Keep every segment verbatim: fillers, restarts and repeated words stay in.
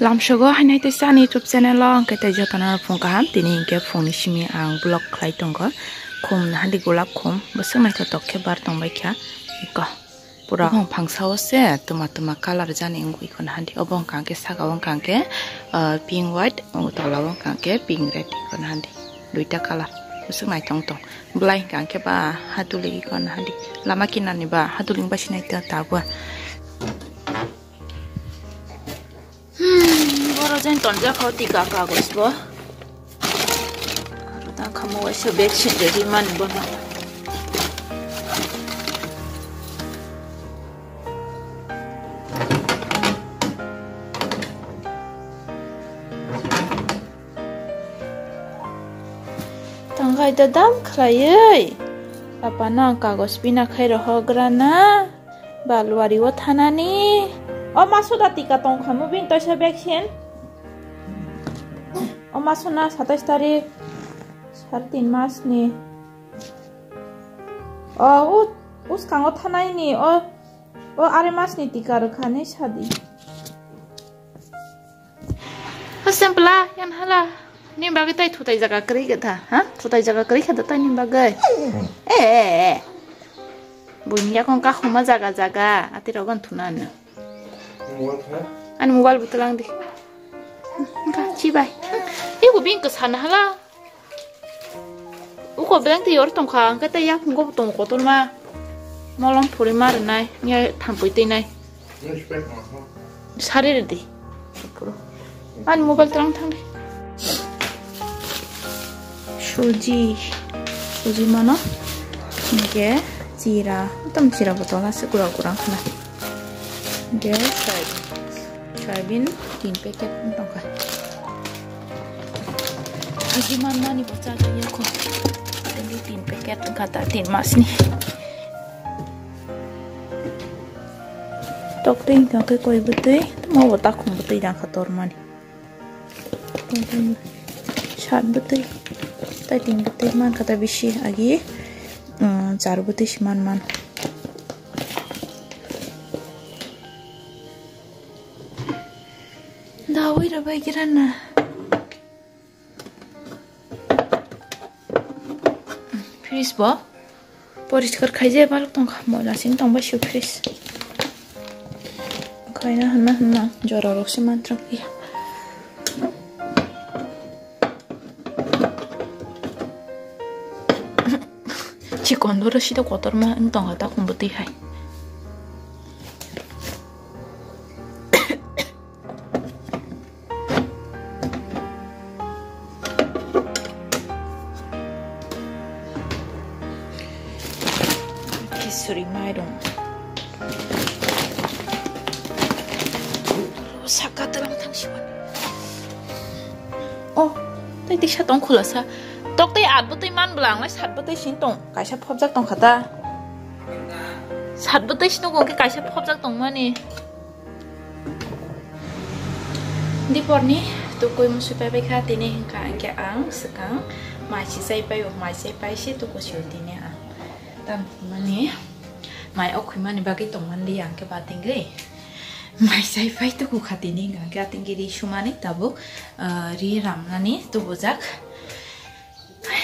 Lamsogo hainai tei sani YouTube channel o hwnkhe tei jotono phung kaham. Tini hwnkhe phungni simi ang vlog khlai tongo. Khum handi gulab khum bwswk naithotok khe bar tongbai kha. Iko pura bong phangsa o se tuma tuma colour jani wngwi khon handi. Obo wngkha khe saka o wngkha khe, ah, pink white, o tola o wngkha khe pink red khon handi. Duita colour bwswk naithok tong. Belai hwnkha khe ba haduli khon handi. Lama kinani ba haduli wngbai sinai ta tabua. Hmm, boro jen tonjak kho tika kagoj bo. Aro ta khamwi waisa vaccine ready mani bono. Tangkai da dam khlaiwi. Papa no ang kagoj bina khai rohogra na. Balwari o thanani. O ma suda tika tong kha mo bini toisa vaccine. O ma suna satais tarik. Sar tin mas ni. O u-, uskango thanai ni. O, o are mas ni tika rwkha ni sadi. Hasempla, yan hala. Ni bagwi tai thutai jaga kwrwi kha, ha? Thutai jaga kwrwi kha da tai ni bagwi. Eh, eh, eh. Buini yakung ka khuma jaga jaga, ati rogon thuna no. Ani mobile bo tlang di. Ka chi bai. Iko bing ka sana hala. Uko beleng te yor tong kha, hwnkhe tei yakung go tong kotor ma. Molom phuri ma rwnai, nya thampui twi nai. Sari redi. Ani mobile tlang thang di. Suji, suji mano. Hwnkhe chira, tam chira botol ase gura gura khna. Hwnkhe soybean, soybean tin packet wng tongkha. Aji manmani bo chagwi yakho. Tini tin packet wngkha ta tin masni. Tok twi wngkha khe koi bwtwi, tamo bo takhum bwtwi jang kha tormani. Sat bwtwi, tai tin bwtwi mankha ta bisi agi, um, char bwtwi si man man. Dawi rwbai gira na. Fridge bo poriskar khaijak balok tongkha, moila sing tongbai se fridge. Khaina hwnna hwnna jora rok se mantrak ya. Chikon doro sida kotorma wng tongkha takhum bwtwi hai. Khisuri mairung. Saka tlang thang siwan. Oh, tei tisa tong khulasa. Tok tei at bwtwi man bwla ang lai sat bwtwi sin tong. Kaisa phobjak tong kha ta. Sat bwtwi sin tong khe kaisa phobjak tong mani. Diporni tukui musui pai bai kha, tini hwnkha hwnkhe ang swkang mai si chai pai o, mai chai pai se tuku si o tini ang. Tam mani mai o khwimani bagwi tongmani di ang khe batingwi mai chai pai tuku kha tini hwnkha hwnkhe atingkhe ri sumani tabuk, ah, ri ramnani tubujak.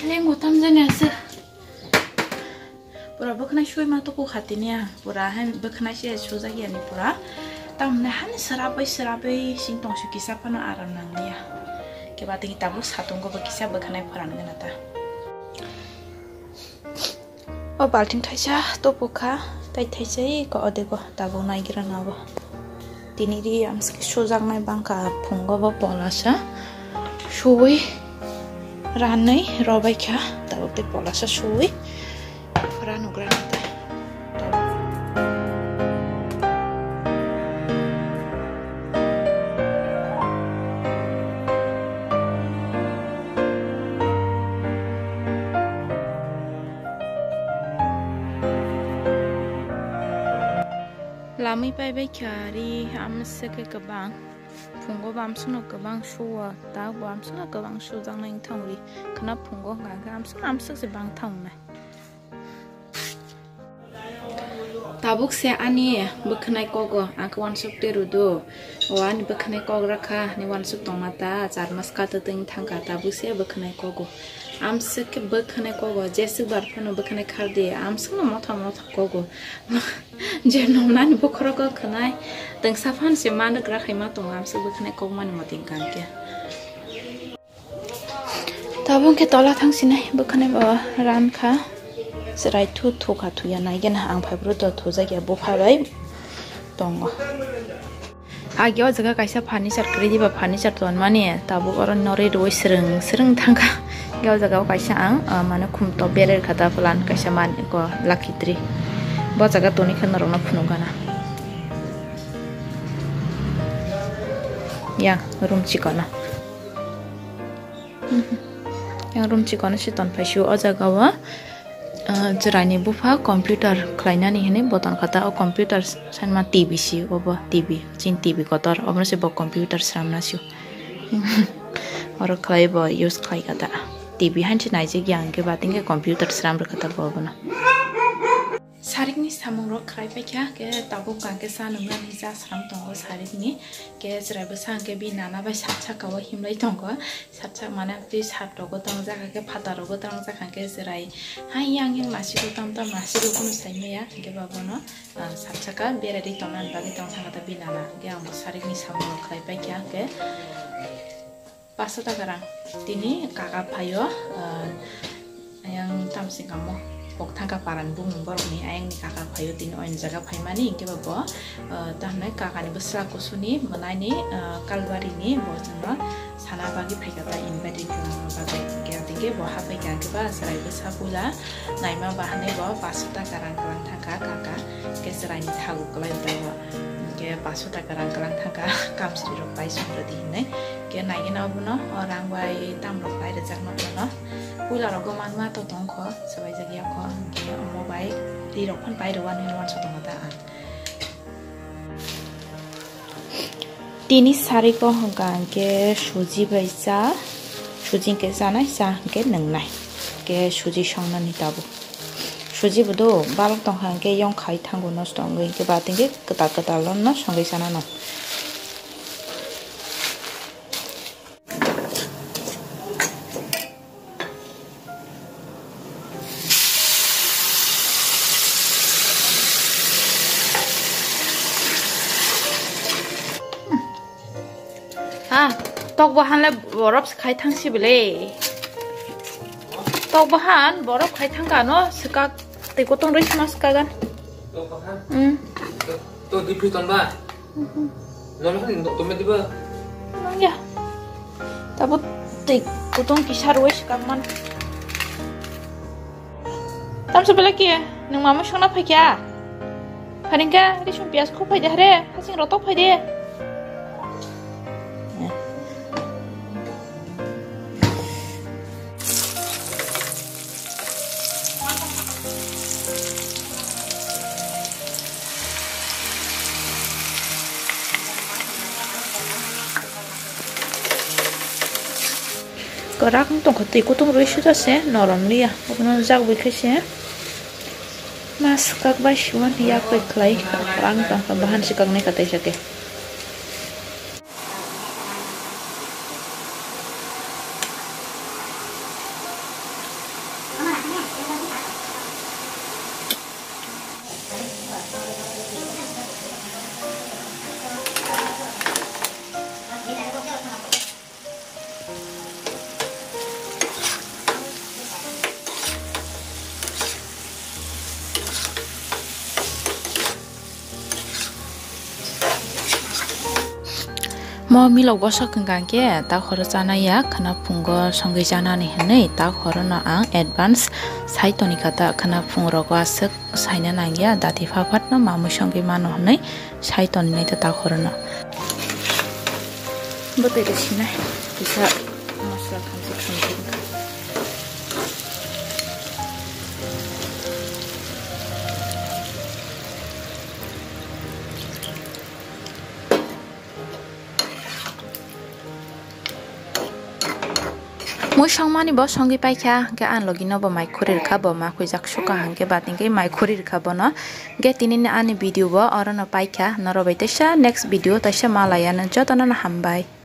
Lengo tamjani asa. Pura bwkhnai sui ma tuku kha tini ang. Pura han bwkhnai se sujak yani pura. Tamni hani serabai serabai sing tong su kisa phano aram nang liya. Keba tini tabuk satung go bo kisa bwkhnai phoran gana ta. O balting thaisa topuk kha, tai thaisa iko odego tabuk naigira na bo. Tini ri amsike sujaknai bangkha phungo bo polasa. Suwi ranwi robai kha, tabuk tei polasa suwi ranugra nang tai. Lamwi pai bai kha ri amsike kwbang. Phungo bo amsukno kwbang suo, tak bo amsukno kwbang sujaknai wngthang ri. Khwna phungo hwnkha khe amsuk amsuk se bang thang wngnai. Tabuk se ani bwkhwnai kogo, ang khe uansuk twi rwdu. O ani bwkhwnai kok rakha, ani uansuk tongma ta, char mas kato twi thangkha, tabuk se bwkhwnai kogo. Amswk khe bwkhwnai kogo, jeswk bar phano bwkhwnai khardi, amswkno motha motha kogo. Je nongnani bokhorok khwnai, twngsa phan se manwk rakhai ma tongo, amswk bwkhwnai kokmani moting kang khe. Tabuk khe tola thang sinai bwkhwnai bo ran kha. Chwrai thu thu kha thuya nai gena ang phai bwrwi to thujak ya bupha bai tongo. Agi o jaga kaisa furniture kwrwi diba furniture tonmani tabuk oro norwi rwui swrwng swrwng thang kha. Agi o jaga o kaisa ang ah, mane khum top berwi kha ta plan kaisa man ko lucky tree. Bo jaga toni khe norok no phunuk gana. Yang room chikon no. Yang room chikon se ton phai sio o jaga o, ah, chwraini bupha computer khlainani hinwi bo ton kha ta, o computer sanma T V si obo T V, chin T V kotor, obono se bo computer sramna sio. Oro khlai bo use khlai kha ta. T V han se naijak yang khe ba tingkhe computer sram rwkha ta bo obono. Sarikni samungrok khlai paikha, khe tabuk ang khe cha nwngnani cha sram tongo sarikni. Khe chwrai bwsa hwnkhe bini nana bai sat saka o himlai tongo. Sat sak mane twi sat rogo tongjak, khe phatar rogo tongjak, khe chwrai hai yang yang nasigo tam tam nasigo, kunu sai maya, hwnkhe ba bono, ah, sat saka berai ri tongna bagwi tong thangkha ta bini nana. Hwnkhe ang bo sarikni samungrok khlai paikha, hwnkhe. Paso taka rang tini kaka phaio, ah, ayang tamsing kamo kok thangka parani bumung borokni ayangni kaka phaio tini oini jaga phaimani hwnkhe bo, ah, tahnai kakani bwsla kusuni mwnaini, ah, kalbarini bo chwngno sana bagwi phaikha ta invite ringna bagwi hwnkhe hwnkhe bo haphai kha hwnkhe ba chwrai bwsa puila naima bahanai bo paso taka rang kwlang thangkha kaka hwnkhe chwraini thago kwlai bo hwnkhe paso taka rang kwlang thangkha kamsri rok pai song rwdi hinwi. Khe naigena obono o rang bai tamrok pai rwjakma bono. Puila rogo manma to tongkho, swbaijak yakho, hwnkhe omo bai twi rok phano pai rwani hwnwi uansuk tongo ta ang. Tini sariko hwnkha hwnkhe suji bai cha, suji hwnkhe chanai, cha hwnkhe nwngnai, hwnkhe suji songnani tabuk. Suji bo do balok tongkha hwnkhe yong khai thango nosto wngwi, hwnkhe ba hwnkhe kwtal kwtal no songwi chanano. Ah, tok bahan le borop khai thang si bele. Tok bahan borop khai thang kano swkak tei kotong rwi sma swkagan. Tok bahan? Hmm. To, to di phi ton ba? Nono hani nok tome diba? Nangya. Tabo tei kutong kisa roi sikak man. Tamsa bela kiye, nung mama songna phai kya? Pharingka risum pias khu phai de hare, hasing rotok phai de. Kwrak wng tongkha, twi kutung rwi sujase norom liya, obono jak bai khe se ma swkak bai siwan yak bai khlai kwrak wng tongkha, bahan swkaknai kwtai sa khe. Mo milok bosok hwnkha khe ta khoro chana ya, khwna phungo songwi chanani hwnwi ta khorono ang advance sai toni kha ta, khwna phungrogo aswk saina nangya, dati pha phatno mamwi songwi mano hwnwi sai toni nai ta ta khorono. Bwtwi rw sinai kisa masla khamchi khamchi wngkha. Mui songmani bo songwi paikha, hwnkhe ani logino bo mai khuri rwkha, bo ma khuijak sukha, hwnkhe batingkhe mai khuri rwkha bono. Hwnkhe tinini ani video bo orono paikha, norok bai teisa next video teisa malaiya, jotono no hambai.